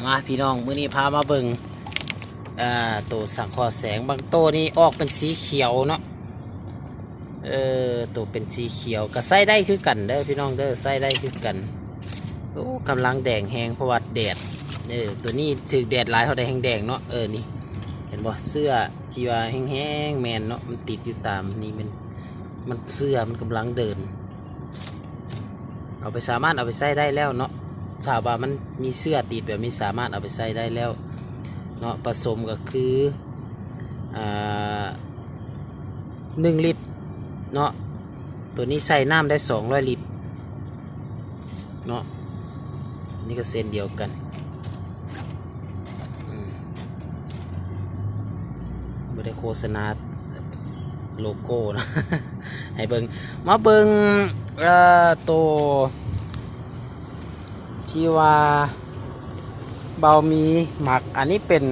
ມາພີ່ນ້ອງ ມື້ນີ້ພາມາເບິ່ງ ເອີ ໂຕສັງເຄາະແສງ ບາງໂຕນີ້ອອກເປັນສີຂຽວເນາະ. ເອີ ໂຕເປັນສີຂຽວກໍໃຊ້ໄດ້ຄືກັນເດີພີ່ນ້ອງເດີ ໃຊ້ໄດ້ຄືກັນ. ໂອ້ ກຳລັງແດງແຮງ ເພາະວ່າແດດ ເອີ ໂຕນີ້ຖືກແດດຫຼາຍເທົ່າໃດແຮງແດງເນາະ. ເອີ ນີ້ ເຫັນບໍ່ ເສື້ອທີ່ວ່າແຫ້ງໆ ແມ່ນເນາະ ມັນຕິດຢູ່ຕາມນີ້ ມັນ ມັນເສື້ອມັນກຳລັງເດີນ. ເອົາໄປ ສາມາດເອົາໄປໃຊ້ໄດ້ແລ້ວເນາະ. ຖ້າວ່າມັນມີເສື້ອຕິດແບບນີ້ ສາມາດເອົາໄປໃຊ້ໄດ້ແລ້ວເນາະ. ປະສົມກໍຄື ອ່າ ໜຶ່ງລິດເນາະ. ໂຕນີ້ໃສ່ນ້ຳໄດ້ສອງຮ້ອຍລິດເນາະ. ນີ້ກໍເຊັ່ນດຽວກັນ ອືມ ບໍ່ໄດ້ໂຄສະນາໂລໂກ້ນະ ໃຫ້ເບິ່ງ ມາເບິ່ງ ເອີ ໂຕທີ່ວ່າເບົາມີໝັກ ອັນນີ້ເປັນ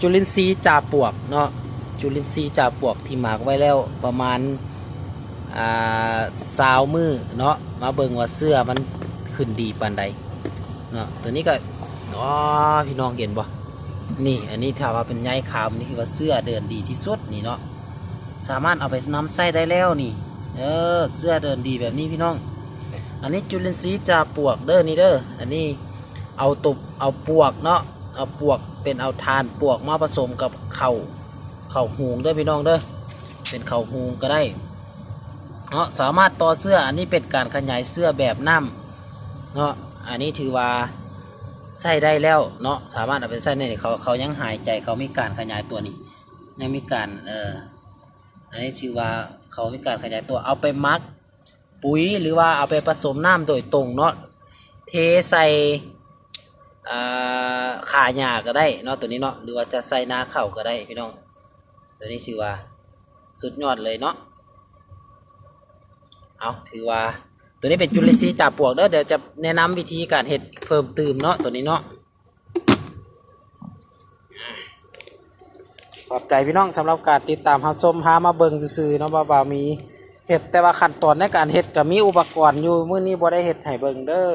ຈຸລິນຊີຈ່າປວກເນາະ ຈຸລິນຊີຈ່າປວກທີ່ໝັກໄວ້ແລ້ວປະມານ ອ່າ ຊາວມື້ເນາະ. ມາເບິ່ງວ່າເຊື້ອມັນຂຶ້ນດີປານໃດເນາະ. ໂຕນີ້ກໍ ອໍ ພີ່ນ້ອງເຫັນບໍ່ ນີ້ ອັນນີ້ຖ້າວ່າເປັນໃຍຂາວ ນີ້ຄືວ່າເຊື້ອເດີນດີທີ່ສຸດນີ້ເນາະ ສາມາດເອົາໄປນຳໃຊ້ໄດ້ແລ້ວນີ້. ເອີ ເຊື້ອເດີນດີແບບນີ້ພີ່ນ້ອງ. ອັນນີ້ຈຸລິນຊີຈ່າປວກເດີ ນີ້ເດີ ອັນນີ້ເອົາຕົບ ເອົາປວກເນາະ ເອົາປວກ ເປັນເອົາຖ່ານປວກມາປະສົມກັບເຂົ້າ ເຂົ້າຫູງເດີພີ່ນ້ອງເດີ ເປັນເຂົ້າຫູງກໍໄດ້ເນາະ ສາມາດຕໍ່ເຊື້ອ. ອັນນີ້ເປັນການຂະຫຍາຍເຊື້ອແບບນ້ຳເນາະ ອັນນີ້ຖືວ່າໃຊ້ໄດ້ແລ້ວເນາະ ສາມາດເອົາໄປໃຊ້ໄດ້. ເຂົາ ເຂົາຍັງຫາຍໃຈ ເຂົາມີການຂະຫຍາຍຕົວນີ້ ຍັງມີການ ເອີ ອັນນີ້ຖືວ່າເຂົາມີການຂະຫຍາຍຕົວ ເອົາໄປໝັກປຸ໋ຍ ຫຼືວ່າເອົາໄປປະສົມນ້ຳໂດຍຕົງເນາະ ເທໃສ່ ອ່າ ຂ້າຫຍ້າກໍໄດ້ເນາະ ໂຕນີ້ເນາະ ຫຼືວ່າຈະໃສ່ນາເຂົ້າກໍໄດ້ພີ່ນ້ອງ. ໂຕນີ້ຖືວ່າສຸດຍອດເລີຍເນາະ. ເອົາ ຖືວ່າໂຕນີ້ເປັນຈຸລິນຊີຈ່າປວກເດີ ດຽວຈະແນະນຳວິທີການເຮັດເພີ່ມຕື່ມເນາະ ໂຕນີ້ເນາະ. ຂອບໃຈພີ່ນ້ອງສຳລັບການຕິດຕາມຮັບຊົມ ພາມາເບິ່ງຊື່ໆເນາະ ວ່າບ່າວມີເຮັດ ແຕ່ວ່າຂັ້ນຕອນໃນການເຮັດກໍມີອຸປະກອນຢູ່ ມື້ນີ້ບໍ່ໄດ້ເຮັດໃຫ້ເບິ່ງເດີ.